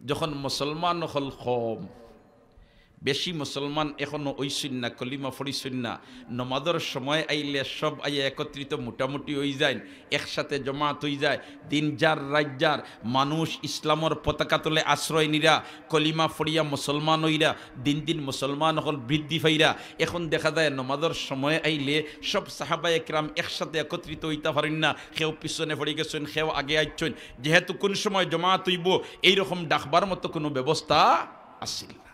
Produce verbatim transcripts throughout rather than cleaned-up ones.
যখন মুসলমান অকল কম, বেশি মুসলমান এখনো অইছইন না, কলিমা পড়ছইন না, নমাজর সময় আইলে সব আইয়া একত্রিত মোটামুটি অইযাইন, একসাথে জমাত অইযায়। দিন যার রাইত যার, মানুষ ইসলামর পতাকা তলে আশ্রয় নিরা, কলিমা পড়িয়া মুসলমান অইরা, দিন দিন মুসলমান অকল বৃদ্ধি পাইরা। এখন দেখা যায় নমাজর সময় আইলে সব সাহাবায়ে কেরাম একসাথে একত্রিত অইতা পারইন না, কেউ পিছনে পড়ি গেছইন, কেউ আগে আইছইন। যেহেতু কুন সময় জমাত অইবো, এইরকম ডাকবার মতো কুনু ব্যবস্থা আছিল না।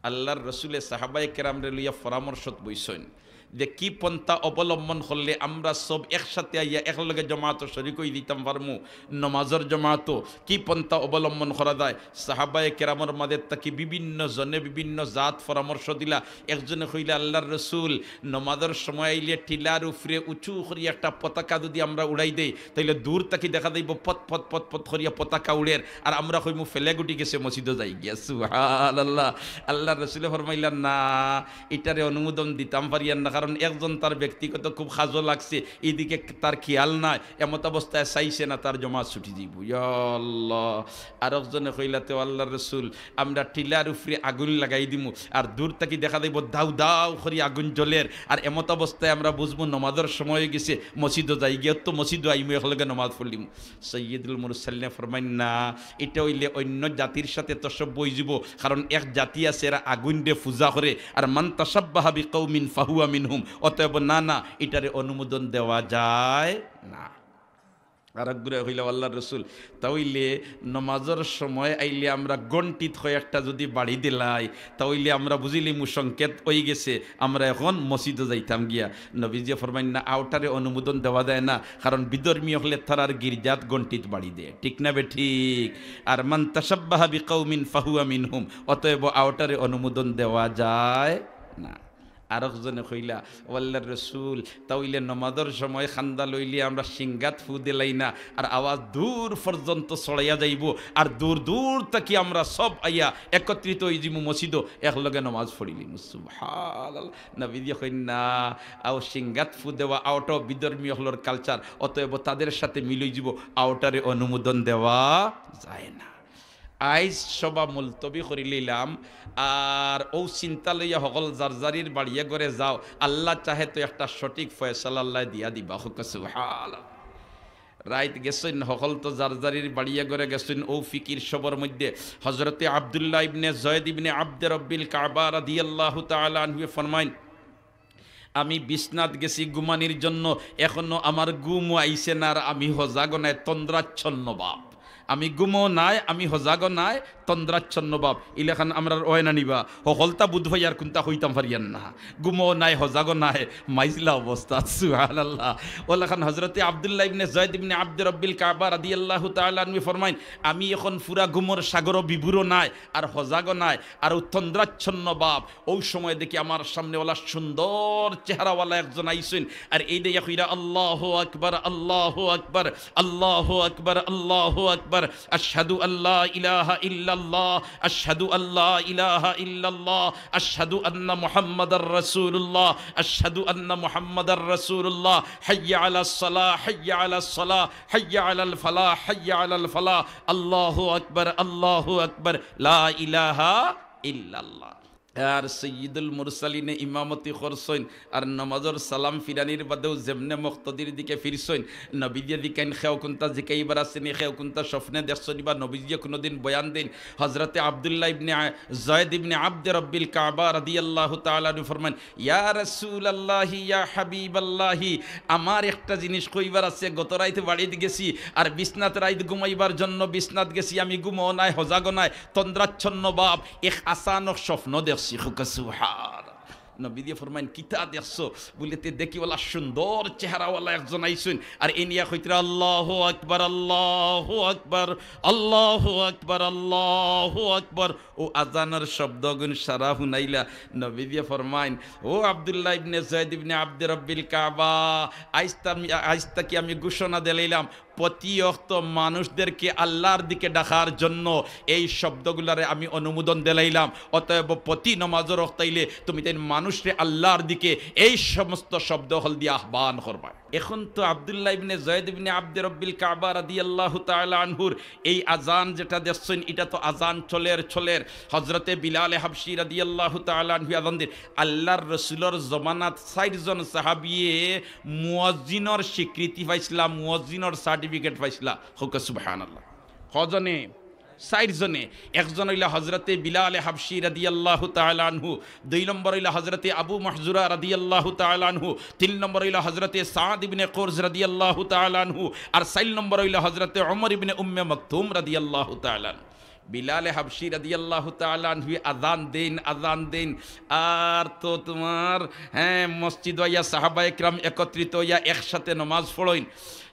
আল্লার রসুলে সাহাবায়ে কেরামরে লইয়া পরামর্শত বইছইন যে কি পন্থা অবলম্বন করলে আমরা সব একসাথে আইয়া একলগে জমাতো শরিক অইযিতাম পারমু, নমাজর জমাতো কি পন্থা অবলম্বন করা যায়। সাহাবায়ে কেরামর মাঝে থাকি বিভিন্ন জনে বিভিন্ন জাত পরামর্শ দিলা। একজনে কইলা, "আল্লার রসুল, নমাজর সময় আইলে টিলার উপরে উঁচু করি একটা পতাকা যদি আমরা উড়াই দেই, তাইলে দূর থাকি দেখা যাইবো পত পত পত পত করিয়া পতাকা উড়ের, আর আমরা কইমু ফেলেগ উঠি গেছে, মসজিদো যাইগিয়া।" সুবহানাল্লাহ। আল্লার রসুলে ফরমাইলা, "না, ইটারে অনুমোদন দিতাম পারিয়ার না, কারণ একজন তার ব্যক্তিগত খুব কাজো লাগছে, ইদিকে তার খেয়াল নাই, এমতাবস্থায় চাইছে না, তার জমাত ছুটি যাইবো।" ইয়া আল্লাহ। আরকজনে কইলা, "তে আল্লার রসুল, আমরা টিলার উপরে আগুন লাগাই দিমু, আর দূর থাকি দেখা যাইবো দাউ দাউ করি আগুন জ্বলের, আর এমতাবস্থায় আমরা বুঝমু নমাজর সময় অইগেছে, মসজিদো যাইগিয়া, তো মসজিদো আইমু, একলগে নমাজ পড়লিমু।" সৈয়দুল মুরসালিনে ফরমাইন, "না, ইটা অইলে অইন্য জাতির সাথে তসব্য অইযিবো, কারণ এক জাতি আছে, এরা আগুনরে পূজা করে, আর মান তাশাব্বাহা বিকাউমিন ফাহুয়া মিনহুম, অতএব না, না, ইটারে অনুমোদন দেওয়া যায় না।" আরকগুরে কইলা, "আল্লার রসুল, তা অইলে নমাজর সময় আইলে আমরা ঘন্টিত কয়েকটা যদি বাড়ি দিলাই, তা অইলে আমরা বুঝিলিমু সংকেত অইগেছে, আমরা এখন মসজিদো যাইতাম গিয়া।" নবীজিয়ে ফরমাইন, "না, অউটারে অনুমোদন দেওয়া যায় না, কারণ বিধর্মী অকলে তারার গির্জাত ঘন্টিত বাড়ি দেয়, ঠিক না বেঠিক? আর মান তাশাব্বাহা বিকাউমিন ফাহুয়া মিনহুম, অতএব অউটারে অনুমোদন দেওয়া যায় না।" আরকজনে কইলা, "ও আল্লার রসুল, তা অইলে নমাজর সময় কান্দা লইলে আমরা সিঙ্গাত ফু দিলাই না, আর আওয়াজ দূর পর্যন্ত ছড়াইয়া যাইবো, আর দূর দূর থাকি আমরা সব আইয়া একত্রিত অইযিমু মসজিদো, একলগে নমাজ পড়িলিমু।" সুবহানাল্লাহ। নবীজিয়ে কইন, "না, অউ সিঙ্গাত ফু দেওয়া অউটাও বিধর্মী অকলর culture, অতএব তাদের সাথে মিল অইযিবো, অউটারে অনুমোদন দেওয়া যায় না।" আইজ সভা মুলতবি করিলিলাম, আর অউ চিন্তা লইয়া হকল যার যারির বাড়িয়ে ঘরে যাও, আল্লাহ চাহে তো একটা সঠিক ফয়সালা আল্লায় দিয়া দিবা। কউক্কা সুবহানাল্লাহ। রাইত গেছইন, হকল তো যার যারির বাড়িয়ে ঘরে গেছইন, অউ ফিকির সবর মধ্যে হজরতে আব্দুল্লাহ ইবনে জয়েদ ইবনে আব্দে রব্বিল কাবা রাদিয়াল্লাহু তাআলা আনহুয়ে ফরমাইন, "আমি বিছনাত গেছি ঘুমানির জন্য, এখনো আমার ঘুমও আইছে না, আর আমি হজাগও নায়, তন্দ্রাচ্ছন্ন ভাব। আমি ঘুমও নাই, আমি হজাগও নাই, তন্দ্রাচ্ছন্ন ভাব।" ইলাখান আমরার অয় না নি বা? হকলতা বুঝ পাইয়ার কুনতা কইতাম পারিয়ার না। ঘুমও নাই, হজাগও নাই, মাইজলা অবস্থা। সুবহানাল্লাহ। অলাখান হজরতে আব্দুল্লাহ ইবনে জয়েদ ইবনে আব্দে রব্বিল কাবা রাদিয়াল্লাহু তাআলা আনহু ফরমাইন, "আমি এখন ফুরা ঘুমর সাগরও বিভোরও নায়, আর হজাগও নায়, আর অউ তন্দ্রাচ্ছন্ন ভাব।" অউ সময় দেখি আমার সামনে অলা সুন্দর চেহারাওয়ালা একজন আইছইন, আর এই দেখিয়া কইরা, "আল্লাহু আকবার, আল্লাহু আকবার, আল্লাহু আকবার, আল্লাহু আকবার, আশহাদু আল্লা ইলাহা ইল্লাল্লাহ, আশহাদু আল্লা ইলাহা ইল্লাল্লাহ, আশহাদু আন্না মুহাম্মাদার রাসূলুল্লাহ, আশহাদু আন্না মুহাম্মাদার রাসূলুল্লাহ, হাইয়া আলাস সালাহ, হাইয়া আলাস সালাহ, হাইয়া আলাল ফালাহ, হাইয়া আলাল ফালাহ, আল্লাহু আকবার, আল্লাহু আকবার, লা ইলাহা ইল্লাল্লাহ।" আর সৈয়দুল মুরসালিনে ইমামতি করছইন, আর নমাজর সালাম ফিরানির বাদেও যেমনে মুক্তাদির দিকে ফিরছইন, নবীজিয়ে জিকাইন, "কেউ কুনতা জিকাইবার আছে নি, কেউ কুনতা স্বপ্নে দেখছো নি বা নবীজিয়ে কুনুদিন বয়ান দেইন?" হজরতে আব্দুল্লাহ ইবনে আ-, জয়েদ ইবনে আব্দে রব্বিল কাবা রাদিয়াল্লাহু তাআলা আনহু ফরমাইন, "ইয়া রাসূলাল্লাহি, ইয়া হাবিবাল্লাহি, আমার একটা জিনিস কইবার আছে, গত রাইত বাড়িত গেছি, আর বিছনাত রাইত ঘুমাইবার জন্য বিছনাত গেছি, আমি ঘুমও নাই, হজাগও নাই, তন্দ্রাচ্ছন্ন ভাব, এক আচানক স্বপ্ন দেখছি।" কউক্কা সুবহান। নবীজিয়ে ফরমাইন, "কিতা দেখছো?" বুলে, "তে দেখি অলা সুন্দর চেহারাওয়ালা একজন আইছইন, আর ইনিয়া কইতরা, 'আল্লাহু আকবার, আল্লাহু আকবার, আল্লাহু আকবার, আল্লাহু আকবার।'" অউ আজানর শব্দগুন সারা হুনাইলা। নবীজিয়ে ফরমাইন, "ও আব্দুল্লাহ ইবনে জয়েদ ইবনে আব্দে রব্বিল কাবা, আইজ তা-, আইজ থাকি আমি ঘোষণা দিলাইলাম, প্রতি অক্ত মানুষদেরকে আল্লাহর দিকে ডাকার জন্য এই শব্দগুলারে আমি অনুমোদন দিলাইলাম। অতএব প্রতি নমাজর অক্ত আইলে তুমি তাইন মানুষরে আল্লাহর দিকে এই সমস্ত শব্দ অকল দিয়া আহ্বান করবায়।" এখন তো আব্দুল্লাহ ইবনে জয়েদ ইবনে আব্দে রব্বিল কাবা রাদিয়াল্লাহু তাআলা আনহুর এই আজান যেটা দেখছইন, ইটা তো আজান চলের চলের। হযরতে বিলালে হাবশি রাদিয়াল্লাহু তাআলা আনহু আজান দের। আল্লাহর রসুলর জমানাত চাইরজন সাহাবিয়ে মুয়াজ্জিনর স্বীকৃতি পাইছলা, মুয়াজ্জিনর certificate পাইছলা। কউক্কা সুবহানাল্লাহ। কজনে? চাইরজনে। একজন অইলা হযরতে বিলালে হাবশি রাদিয়াল্লাহু তাআলা আনহু, দুই নম্বর অইলা হযরতে আবু মাহজুরা রাদিয়াল্লাহু তাআলা আনহু, তিন নম্বর অইলা হযরতে সাদ ইবনে কুরজ রাদিয়াল্লাহু তাআলা আনহু, আর চাইর নম্বর অইলা হযরতে ওমর ইবনে উম্মে মাকতুম রাদিয়াল্লাহু তাআলা আনহু। বিলালে হাবশি রাদিয়াল্লাহু তাআলা আনহু আজান দেইন, আজান দেইন, আর তো তুমার, হ্যাঁ, মসজিদ অইয়া সাহাবা একরাম একত্রিত অইয়া একসাথে নমাজ পড়ইন।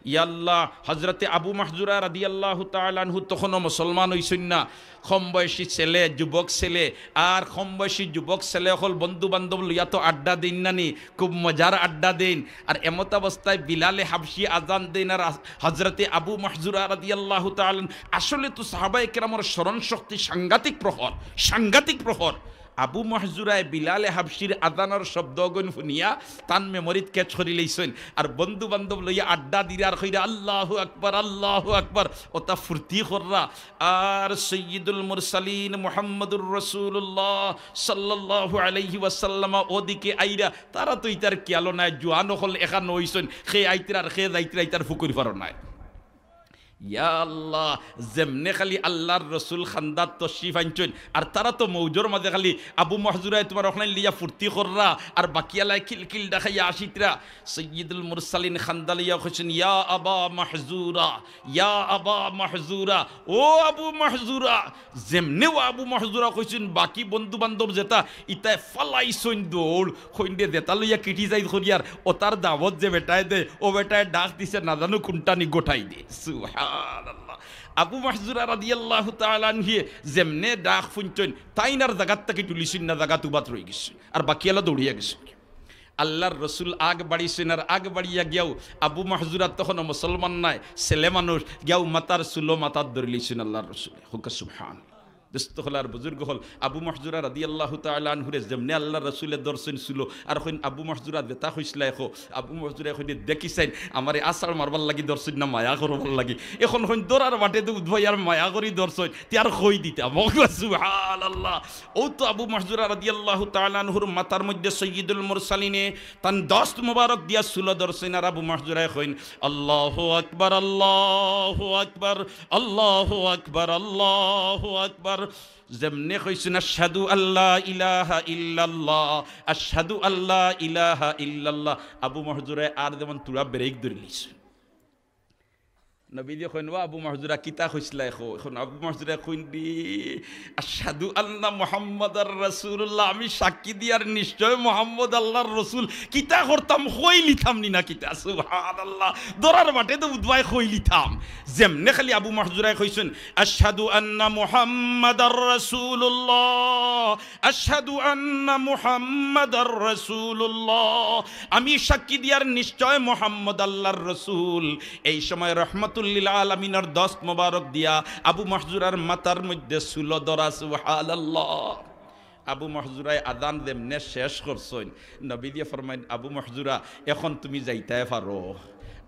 ইয়াল্লাহ, হযরতে আবু মাহজুরা রাদিয়াল্লাহু তাআলা আনহু তখনও মুসলমান অইছইন না। কম বয়সী ছেলে, যুবক ছেলে, আর কম বয়সী যুবক ছেলে অকল বন্ধু বান্ধব লইয়া তো আড্ডা দেইন না নি, খুব মজার আড্ডা দেইন। আর এমতাবস্থায় বিলালে হাবশি আজান দেইন আর আ-, হযরতে আবু মাহজুরা রাদিয়াল্লাহু তাআলা আনহু, আসলে তো সাহাবা একরামর স্মরণ শক্তি সাংঘাতিক প্রখর, সাংঘাতিক প্রখর। আবু মাহজুরায় বিলালে হাবশির আজানর শব্দ অগুন হুনিয়া তান memoryত catch করি লইছইন। আর বন্ধু বান্ধব লইয়া আড্ডা দিরা আর কইরা, "আল্লাহু আকবার, আল্লাহু আকবার।" অতা ফুর্তি কররা। আর সাইয়্যিদুল মুরসালিন মুহাম্মাদুর রাসূলুল্লাহ সাল্লাল্লাহু আলাইহি ওয়াসাল্লাম ওদিকে আইরা, তারা তো ইতার খিয়ালও নাই, জোয়ান অকল এখান অইছইন, কে আইতরা আর কে যাইতরা ইতার ফুকুর ফারো নাই। ইয়া আল্লাহ, যেমনে খালি আল্লাহর রসুল খান্দাত তশরিফ আনছইন, আর তারা তো মৌজর মাঝে খালি আবু মাহজুরায় তুমার অখনাইন লইয়া ফুর্তি কররা, আর বাকিয়ালায় খিলখিল ডাকাইয়া আসিতরা। সাইয়্যিদুল মুরসালিন খান্দা লইয়া কইছইন, "ইয়া আবা মাহজুরা, ইয়া আবা মাহজুরা, ও আবু মাহজুরা।" যেমনে ও আবু মাহজুরা কইছইন, বাকি বন্ধু বান্ধব যেতা, ইতায় ফালাইছইন দৌড়, কইন দে যেতা লইয়া criticize করিয়ার, অতার দাওয়াত যে বেটায় দেয়, অউ বেটায় ডাক দিছে, না জানো কুনটা নি গটাই দে। সুবহানাল্লাহ। আবু মাহজুরা রাদিয়াল্লাহু তাআলা আনহুয়ে যেমনে ডাক হুনছইন, তাইন আর জাগাত থাকি টুলিছইন না, জাগাত উবাত রইগেছইন, আর বাকিয়ালা দৌড়িয়া গেছইন। আল্লাহর রসুল আগ বাড়িছইন, আর আগ বাড়িয়া গিয়াউ আবু মাহজুরা তখনও মুসলমান নায়, ছেলে মানুষ, গিয়াউ মাথার চুলো মাথাত ধরি লইছইন আল্লাহর রসুলে। কউক্কা সুবহান। দোস্ত অকল আর বুজুর্গ অকল, আবু মাহজুরা রাদিয়াল্লাহু তাআলা আনহুরে যেমনে আল্লাহর রসুলে ধরছইন চুলো, আর কইন, "আবু মাহজুরা, যেতা কইছলায় কও।" আবু মাহজুরায় কইন, "দেখি চাইন, আমারে আছাড় মারবার লাগি ধরছইন না মায়া করবার লাগি?" এখন কইন, "ধরার বাটে তো উদ্ভয় আর মায়া করি ধরছইন, তে আর কই দিতাম।" কউক্কা সুবহানাল্লাহ। অউ তো আবু মাহজুরা রাদিয়াল্লাহু তাআলা আনহুর মাথার মধ্যে সাইয়্যিদুল মুরসালিনে তান দস্ত মোবারক দিয়া চুলো ধরছইন, আর আবু মাহজুরায় কইন, "আল্লাহু আকবার, আল্লাহু আকবার, আল্লাহু আকবার, আল্লাহু আকবার।" যেমনে কইছইন, "আশহাদু আল্লা ইলাহা ইল্লাল্লাহ, আশহাদু আল্লা ইলাহা ইল্লাল্লাহ।" আবু মাহজুরায় আর যেমন থুড়া break ধরি লইছইন। নবীজিয়ে কইন, "ও আবু মাহজুরা, কিতা কইছলায় কও?" এখন আবু মাহজুরায় কইন দি, "আশহাদু আন্না মুহাম্মাদার রাসূলুল্লাহ, আমি সাক্ষী দিয়ার নিশ্চয় মুহাম্মদ আল্লাহর রসুল, কিতা করতাম, কইলিতাম নি না কিতা?" সুবহানাল্লাহ। ধরার বাটে তো উদ্ভয় কইলিতাম। যেমনে খালি আবু মাহজুরায় কইছইন, "আশহাদু আন্না মুহাম্মাদার রাসূলুল্লাহ, আশহাদু আন্না মুহাম্মাদার রাসূলুল্লাহ, আমি সাক্ষী দিয়ার নিশ্চয় মুহাম্মদ আল্লাহর রসুল।" এই সময় রহমাতুল্লিল আলামিনর দস্ত মোবারক দিয়া আবু মাহজুরার মাথার মধ্যে চুলো ধরা, সুবহানাল্লাহ। আবু মাহজুরায় আজান যেমনে শেষ করছইন, নবীজিয়ে ফরমাইন, "আবু মাহজুরা, এখন তুমি যাইতায় পারো।"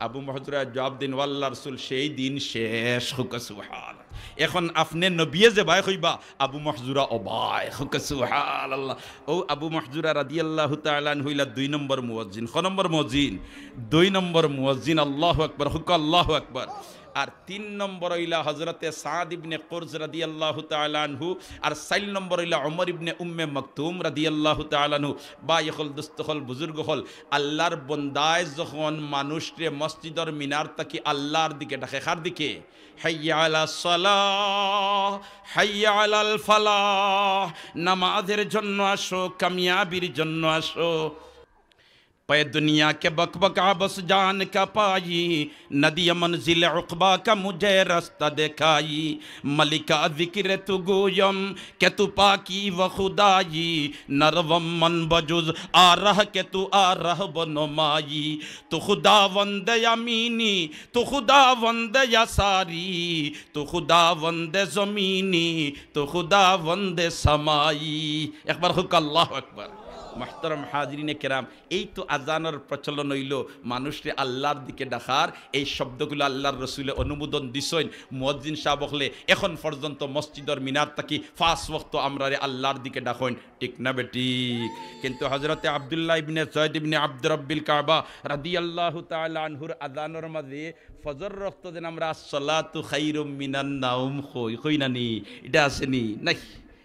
আবু মাহজুরায় জবাব দেইন, "ও আল্লাহর রসুল, সেই দিন শেষ।" কউক্কা সুবহান। এখন আপনে নবিয়ে যেবায় কইবা, আবু মাহজুরা অবায়। কউক্কা সুবহানাল্লাহ। অউ আবু মাহজুরা রাদিয়াল্লাহু তাআলা আনহু অইলা দুই নম্বর মুয়াজ্জিন। ক নম্বর মুয়াজ্জিন? দুই নম্বর মুয়াজ্জিন। আল্লাহু আকবার। কউক্কা আল্লাহু আকবার। আর তিন নম্বর অইলা হযরতে সাদ ইবনে কুরজ রাদিয়াল্লাহু তাআলা আনহু, আর চাইর নম্বর অইলা ওমর ইবনে উম্মে মাকতুম রাদিয়াল্লাহু তাআলা আনহু। ভাই অকল, দোস্ত অকল, বুজুর্গ অকল, আল্লাহর বন্দায় যখন মানুষরে মসজিদর মিনার থাকি আল্লাহর দিকে ডাকে, কার দিকে? হাইয়া আলাস সালাহ, হাইয়া আলাল ফালাহ, নামাজের জন্য আসো, কামিয়াবির জন্য আসো। پہ دنیا کے بک بک عبث جان کا پائی، ندی منزل عقبیٰ کا مجھے رستہ دکھائی۔ ملکہ ذکر تو گویم کہ تو پاکی و خدائی، نروم من بجز آ رہ کہ تو آ رہ بنمائی۔ تو خداوند امینی، تو خداوند یساری، تو خداوند زمینی، تو خداوند سمائی۔ ایک بار خوب کہہ، اللہ اکبر۔ মুহতারাম হাজিরিনে কেরাম, এই তো আজানর প্রচলন অইলো, মানুষরে আল্লাহর দিকে ডাকার। এই শব্দগুলা আল্লাহর রসুলে অনুমোদন দিছইন। মুয়াজ্জিন সাব অকলে এখন পর্যন্ত মসজিদর মিনার থাকি পাঁচ ওয়াক্ত আমরারে আল্লাহর দিকে ডাকইন, ঠিক না বেঠিক? কিন্তু হযরতে আব্দুল্লাহ ইবনে যায়েদ ইবনে আব্দ রব্বিল কাবা রাদিয়াল্লাহু তাআলা আনহুর আজানর মাঝে ফজর ওয়াক্ত যেন আমরা আসসালাতু খাইরুম মিনান নাউম কই, কই না নি? ইটা আছে নি? নাই,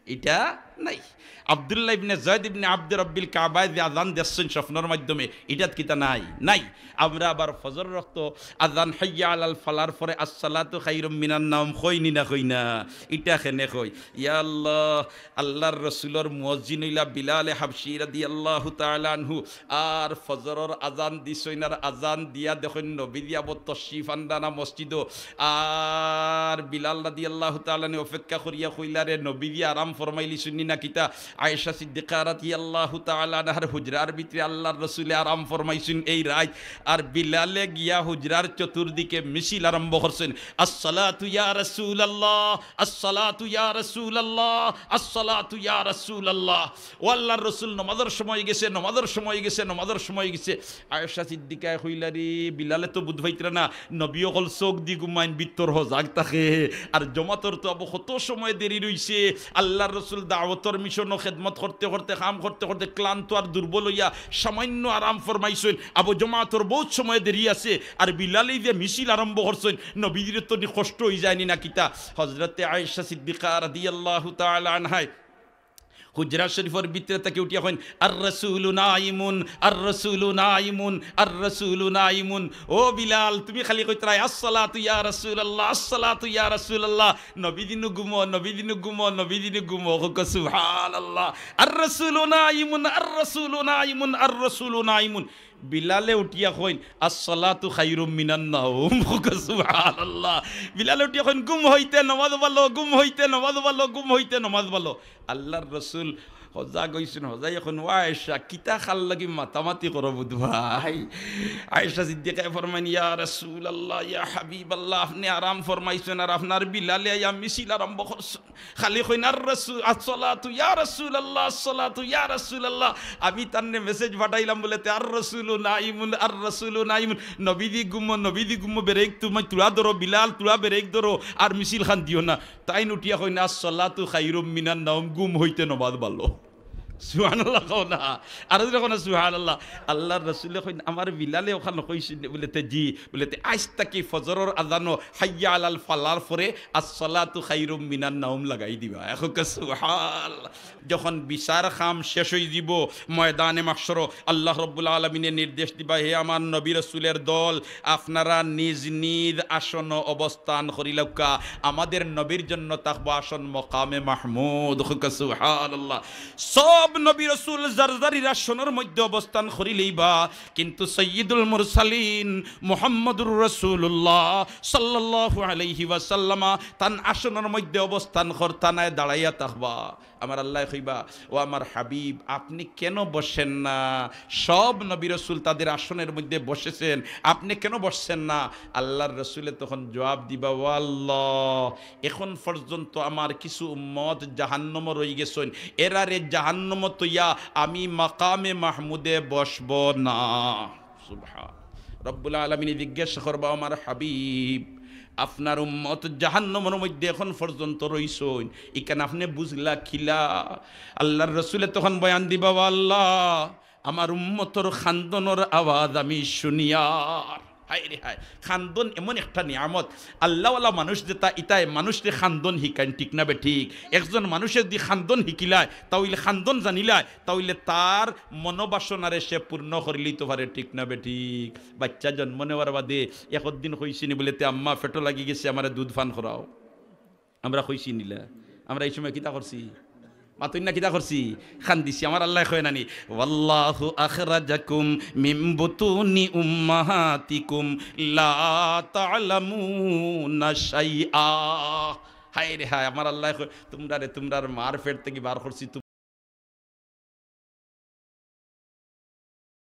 ইটা নাই। আব্দুল্লাহ ইবনে যায়েদ ইবনে আব্দ রব্বিল কাবায় যে আজান দিছইন স্বপ্নর মাধ্যমে, ইটাত কিতা নাই? নাই। আমরা আবার ফজর ওয়াক্ত আজান হাইয়া আলাল ফালার পরে আসসালাতু খাইরুম মিনান নাউম কই নি না কই না? ইটা কেনে কই? ইয়া আল্লাহ, আল্লাহর রসুলর মুয়াজ্জিন অইলা বিলালে হাবশি রাদিয়াল্লাহু তাআলা আনহু। আর ফজরর আজান দিছইন, আর আজান দিয়া দেখইন নবীজি আবো তশরিফ আনরা না মসজিদো। আর বিলাল রাদিয়াল্লাহু তাআলা আনহু অপেক্ষা করিয়া কইলা, "রে নবীজি আরাম ফরমাইলিছইন নি না কিতা?" আয়েশা সিদ্দিকা রাদিয়াল্লাহু তাআলা আনহার হুজরার ভিতরে আল্লাহর রসুলে আরাম ফরমাইছইন এই রাইত। আর বিলালে গিয়া হুজরার চতুর্দিকে মিছিল আরম্ভ করছইন, "আসসালাতু ইয়া রাসূলুল্লাহ, আসসালাতু ইয়া রাসূলুল্লাহ, আসসালাতু ইয়া রাসূলুল্লাহ।" ও আল্লাহর রসুল, নমাজর সময় গেছে, নমাজর সময় গেছে, নমাজর সময় গেছে। আয়েশা সিদ্দিকায় কইলা, "রে, বিলালে তো বুঝ পাইতরা না, নবী অকল চোখ দি ঘুমাইন, ভিতর হজাগ থাকে। আর জমাতর তো আবো কত সময় দেরি রইছে। আল্লাহর রসুল দাওয়াতর মিশনও খেদমত করতে করতে, কাম করতে করতে ক্লান্ত আর দুর্বল অইয়া সামান্য আরাম ফরমাইছইন। আবো জমাতর বউত সময় দেরি আছে। আর বিলালেই যে মিছিল আরম্ভ করছইন, নবীজির তো নি কষ্ট অই যায়নি না কিতা?" হযরতে আয়েশা সিদ্দিকা রাদিয়াল্লাহু তাআলা আনহায় হুজরা শরীফর ভিতরে থাকি উঠিয়া কইন, "আর রাসূলু নাইমুন, আর রাসূলু নাইমুন, আর রাসূলু নাইমুন।" ও বিলাল, তুমি খালি কইতরায়, "আসসালাতু ইয়া রাসূলুল্লাহ, আসসালাতু ইয়া রাসূলুল্লাহ।" নবীজিনু ঘুমো, নবীজিনু ঘুমো, নবীজিনু ঘুমো। কউক্কা সুবহানাল্লাহ। "আর রাসূলু নাইমুন, আর রাসূলু নাইমুন, আর রাসূলু নাইমুন।" বিলালে উঠিয়া কইন, "আসসালাতু খাইরুম মিনান নাউম।" কউক্কা সুবহানাল্লাহ। বিলালে উঠিয়া কইন, "ঘুম হইতে নমাজ ভালো, ঘুম হইতে নমাজ ভালো, ঘুম হইতে নমাজ ভালো।" আল্লাহর রসুল হজাগ অইছইন, হজাই কইন, "ও আয়েশা, কিতা কার লাগি মাতামাতি করো বুধ ভাই?" আয়েশা সিদ্দিকায় ফরমাইন, "ইয়া রাসূলুল্লাহ, ইয়া হাবিবাল্লাহ, আপনে আরাম ফরমাইছইন, আর আপনার বিলালে আইয়া মিছিল আরম্ভ করছইন।" খালি কইন, "আর রাসূল, আসসালাতু ইয়া রাসূলুল্লাহ, আসসালাতু ইয়া রাসূলুল্লাহ।" আমি তানরে মেসেজ পাঠাইলাম বুলে তে, "আর রাসূলু নাইমুন, আর রাসূলু নাইমুন।" নবীজি ঘুমো, নবীজি ঘুমো, ব্রেক তুমি থুড়া ধরো, বিলাল থুড়া ব্রেক ধরো, আর মিছিল খান দিও না। তাইন উঠিয়া কইন, "আসসালাতু খাইরুম মিনান নাউম, ঘুম হইতে নমাজ ভালো।" সুবহানাল্লাহ কও না। আর যখন সুবহানাল্লাহ, আল্লাহর রসুলে কইন, "আমার বিলালে অখান কইছইন নি?" বুলে তে, "জি।" বুলে তে, "আইজ থাকি ফজরর আজানো হাইয়া আলাল ফালার পরে আসসালাতু খাইরুম মিনান নাউম লাগাই দিবা।" এখন সুবহানাল্লাহ। যখন বিচার কাম শেষ অইযিবো, ময়দানে মাহশরো আল্লাহ রব্বুল আলামিনে নির্দেশ দিবা, "হে আমার নবী রসুলের দল, আপনারা নিজ নিজ আসনো অবস্থান করিলাউক্কা, আমাদের নবীর জন্য থাকবো আসন মকামে মাহমুদ।" কউক্কা সুবহানাল্লাহ। সব নবী রসুল যার যার আসনর মধ্যে অবস্থান করিলাইবা, কিন্তু সাইয়্যিদুল মুরসালিন মুহাম্মদুর রাসূলুল্লাহ সাল্লাল্লাহু আলাইহি ওয়াসাল্লামা তান আসনর মধ্যে অবস্থান করতা নায়, দাঁড়াইয়া থাকবা। আমার আল্লায় কইবা, "ও আমার হাবিব, আপনে কেন বসেন না? সব নবী রসুল তাদের আসনের মধ্যে বসেছেন, আপনে কেন বসছেন না?" আল্লাহর রসুলে তখন জবাব দিবা, "ও আল্লাহ, এখন পর্যন্ত আমার কিছু উম্মত জাহান্নমো রইগেছইন, এরারে জাহান্নমো থইয়া আমি মাকামে মাহমুদে বসবো না।" সুবহান। রব্বুল আলামিনে জিজ্ঞেস করবা, "আমার হাবিব, আপনার উম্মত জাহান্নমর মধ্যে এখন পর্যন্ত রইছইন, ইখান আপনে বুঝলা কিলা?" আল্লাহর রসুলে তখন বয়ান দিবা, "ও আল্লাহ, আমার উম্মতর খান্দনর আওয়াজ আমি শুনিয়ার।" হায় রে হায়, খান্দন এমন একটা নিয়ামত। আল্লাহওয়ালা মানুষ যেতা, ইতায় মানুষরে খান্দন হিকাইন, ঠিক না বেঠিক? একজন মানুষে যদি খান্দন হিকিলায়, তা অইলে খান্দন জানিলায়, তা অইলে তার মনোবাসনারে সে পূর্ণ করিলিতো পারে, ঠিক না বেঠিক? বাচ্চা জন্ম নেওয়ার বাদে একদিন কইছি নি বুলে তে, "আম্মা, পেটো লাগি গেছে, আমারে দুধ পান করাও।" আমরা কইছি নি লা? আমরা ই সময় কিতা করছি? মাতইন না, কিতা করছি? কান্দিছি। আমার আল্লায় কয় না নি, "ওয়াল্লাহু আখরাজাকুম মিন বুতুনি উম্মাহাতিকুম লা তা'লামুনা শাইআ।" হায় রে হায়, আমার আল্লায় কয়, "তুমরারে তুমরার মার পেট থাকি বার করছি,